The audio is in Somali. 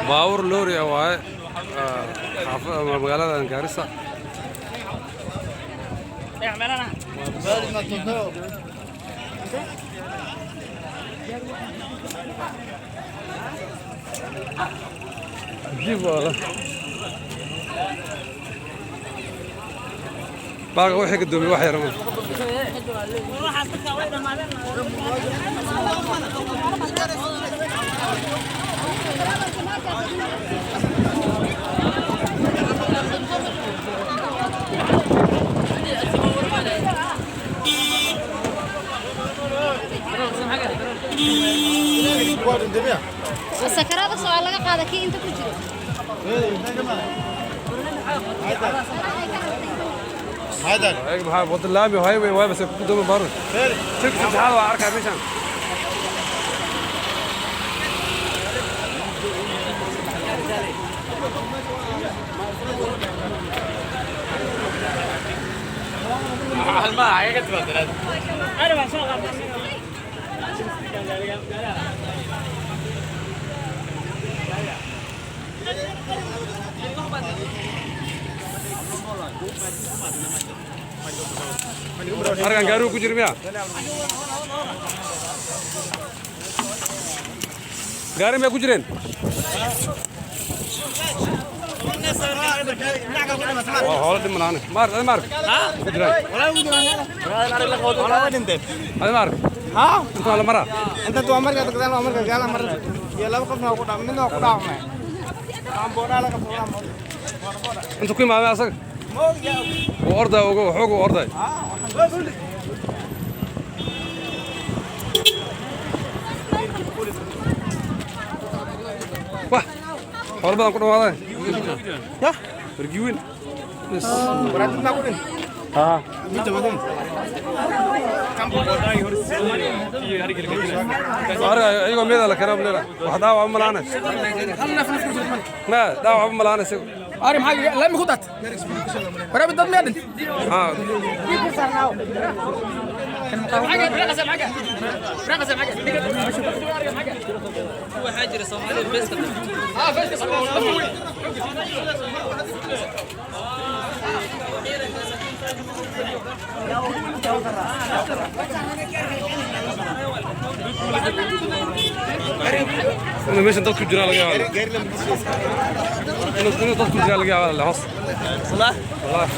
Baabuur lorry ah waaye, xaafada magaalada Gaarisa. Cajiib waa baaga wixii gadoomay wax yar ma. Sakaraada soo laga qaada kii inta ku jiro. Ayaga maxaa wada laami highway waaye, base ku gadoomay baabuur shirka saddexaad waa arkaa meeshan. Arkan gaarigu ku jira miya? Gaari miyaa ku jireen? Waa xoolo dhimanaane maar adi maar ku jiraan adi maar inta waa la maraa. Inta waa marka gadaal, waa marka gadaal mar iyo laba qofna waa ku dhac, midna waa ku dhaawacmay. Aan boodhaa laga qabtaa. Inta ku imaamay asaga wuu orday ugu xoog uu orday. Wah, xoolo badan ku dhawaaday Ya. Wargiwin. Waraadna ku dhin. Ha. Midda wadan. Arga ayagoo meeda la keenaa leela wax dhaawac ma laana, ma dhaawac ma laana isagu. Ari maxaa laami ku daatay? Waraabi dad miyaa dhintay? Ha. Inuu meeshan dad ku jiraa laga yaabaa, inuu dad ku jiraa laga yaabaa hoos, wallahi wallahi.